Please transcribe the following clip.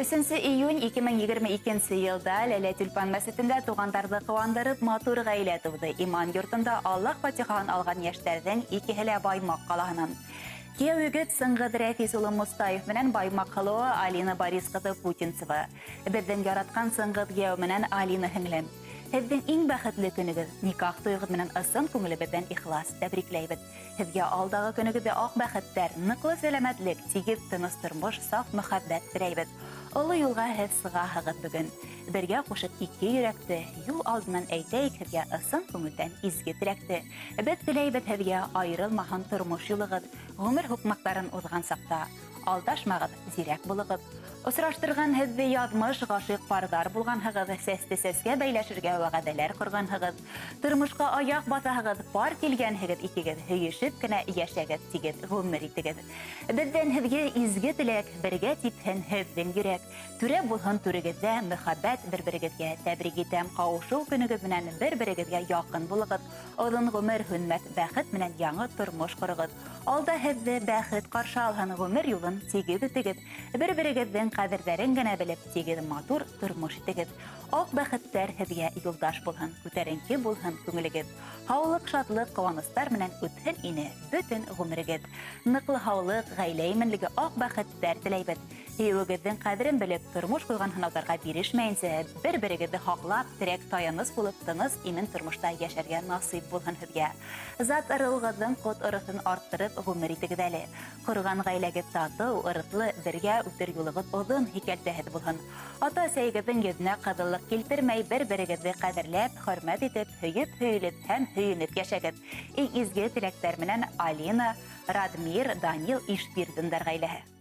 Өсөнсө июнь 2022 йылда Ләлә Тюльпан мәсетендә туғандарҙы ҡыуандырып матур ғаилә тыуҙы. Иман йортонда Аллаһ фатихаһын алған йәштәрҙең икеһе лә Баймаҡ ҡалаһынан. Кейәү егет Сыңғыҙ Рәфис улы Мостаев менән Баймаҡ һылыуы Алина Борис ҡыҙы Путинцева. Беҙҙең яратҡан Сыңғыҙ кейәү менән Алина һеңлем. Һеҙҙең иң бәхетле көнөгөҙ, никах туйығыҙ менән ысын күңелебеҙҙән ихлас тәбрикләйбеҙ. Һеҙгә алдағы көнөгөҙҙә аҡ бәхеттәр, ныҡлы сәләмәтлек, тигеҙ, тыныс тормош, саф мөхәббәт теләйбеҙ. Оло юлға һеҙ сығаһығыҙ бөгөн. Бергә ҡушып ике йөрәкте, юл алдынан әйтәйек һеҙгә ысын күңелдән изге теләкте. Беҙ теләйбеҙ һеҙгә айырылмаһын тормош юлығыҙ, ғүмер һуҡмаҡтарын уҙған саҡта. Алдашмағыҙ, зирәк булығыҙ. Осраштырған һеҙҙе яҙмыш, ғашыйҡ парҙар булғанһығыҙ, сәсте сәскә бәйләшергә вәғәҙәләр ҡорғанһығыҙ. Тормошҡа аяҡ баҫаһығыҙ, пар килгәнһегеҙ икегеҙ, һөйөшөп кенә йәшәгеҙ, тигеҙ ғүмер итегеҙ. Беҙҙән һеҙгә изге теләк, бергә типһен һеҙҙең йөрәк. Түрә булһын түрегеҙҙә мөхәббәт бер-берегеҙгә. Тәбрик итәм, ҡауышыу көнөгөҙ менән бер-берегеҙгә яҡын булығыҙ. Оҙон ғүмер, һүнмәҫ бәхет менән яңы тормош ҡороғоҙ. Алда һеҙҙе бәхет ҡаршы алһын, ғүмер юлын тигеҙ үтегеҙ. Бер-берегеҙҙең ҡәҙерҙәрен генә белеп, тигеҙ матур тормош итегеҙ. Аҡ бәхеттәр һеҙгә юлдаш булһын, күтәренке булһын күңелегеҙ. Һаулыҡ, шатлыҡ, ҡыуаныстар менән үтһен ине бөтөн ғүмерегеҙ. Ныҡлы һаулыҡ, ғаилә именлеге, аҡ бәхеттәр теләйбеҙ. Һөйөүегеҙҙең ҡәҙерен белеп, тормош ҡуйған һынауҙарға бирешмәйенсә, бер-берегеҙҙе һаҡлап, терәк-таяныс булып, тыныс, имен тормошта йәшәргә насыйп булһын һеҙгә. Зат ырыуығыҙҙың ҡот-ырыҫын арттырып ғүмер итегеҙ әле. Ҡорған ғаиләгеҙ татыу, ырыҫлы, бергә үтер юлығыҙ оҙон, һикәлтәһеҙ булһын. Ата-әсәйегеҙҙең йөҙөнә ҡыҙыллыҡ килтермәй, бер-берегеҙҙе ҡәҙерләп, хөрмәт итеп, һөйөп-һөйөлөп һәм һөйөнөп йәшәгеҙ. Иң изге теләктәр менән Алина, Радмир, Данил Ишбирҙиндар ғаиләһе.